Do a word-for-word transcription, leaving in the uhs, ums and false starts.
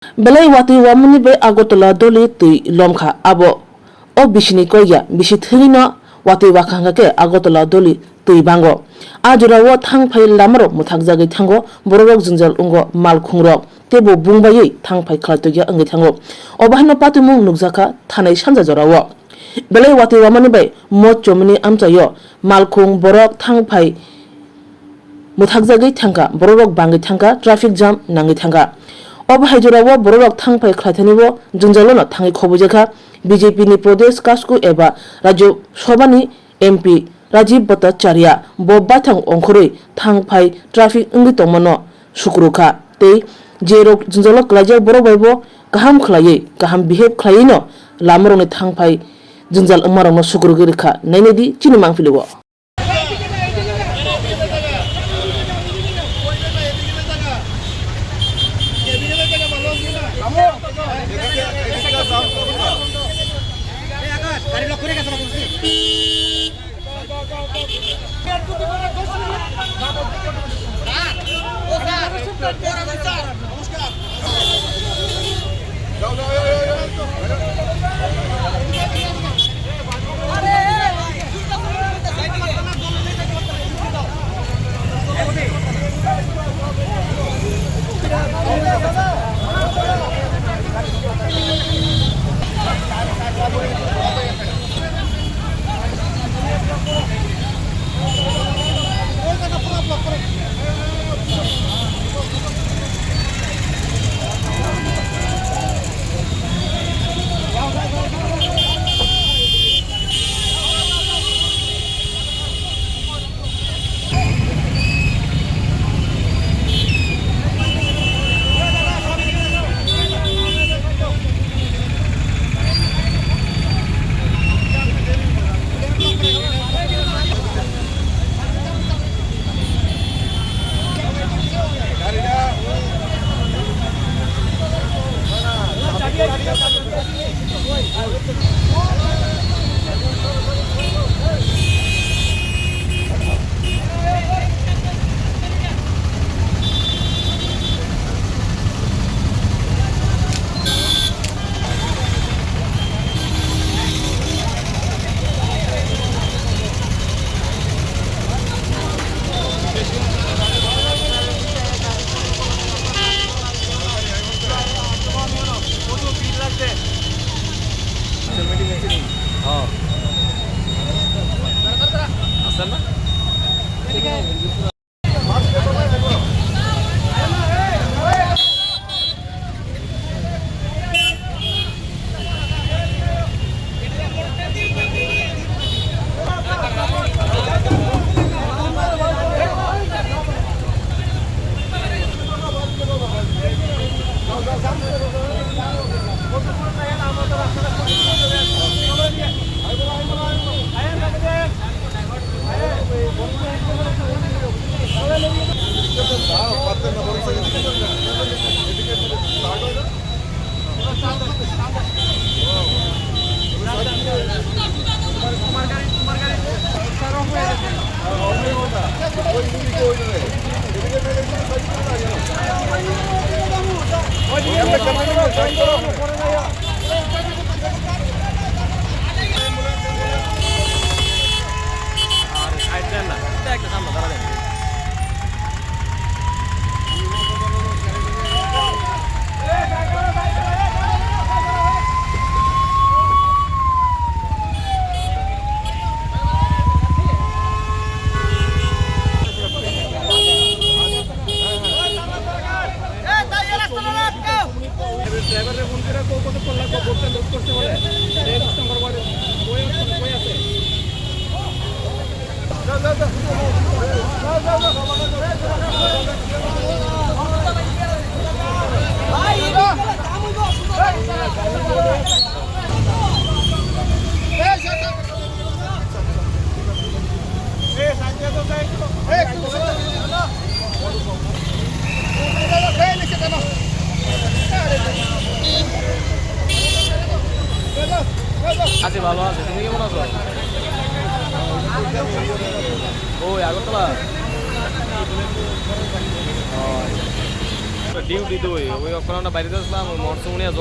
Belai watwi wamani bai Agartala doli twi lomkha. Abo o bisini koi ya, bisi thwini no watwi wakha hwnkha khe Agartala doli twi bango. A jorao thang phai lamarok mwthakjagwi thango, bororok jwngjal wngo, malkhungrok teibo bung baiwi thang phai khlai tokya wngwi thango. O bahaino patimung nukjakha thanai sanja jorao. Belai watwi wamani bai mot chomani amchaio malkhung borok thang phai mwthakjagwi thangkha, bororok bangwi thangkha, traffic jam nangwi thangkha. O bahai jorao bororok thang phai khlaithani o jwngjalono thangwi khoboijakha B J P ni Pradesh Kasku eba Rajya Sabha ni M P Rajiv Bhattacharya. Bo baithang ongkhorwi thang phai traffic wngwi tongmano sukurukha tei je rok jwngjalo klaijak borok bai bo kaham khlaiwi, kaham behave khlaiwino lamarokni thang phai jwngjal wngmarokno sukurugwi rwkha. Nainai di chini mangpili o. ড্রাইভাররে ফোন করে কো কত কল লাগবে, ভোটটা লুট করতে বলে। এই সিস্টেম করবো, কই আছে, কই আছে? আছি, ভালো আছি। তুমি কেমন আছো? ওই আগরতলা। ও, আচ্ছা। Duty dui, ui okkorano baire jaslam, mor sungni jol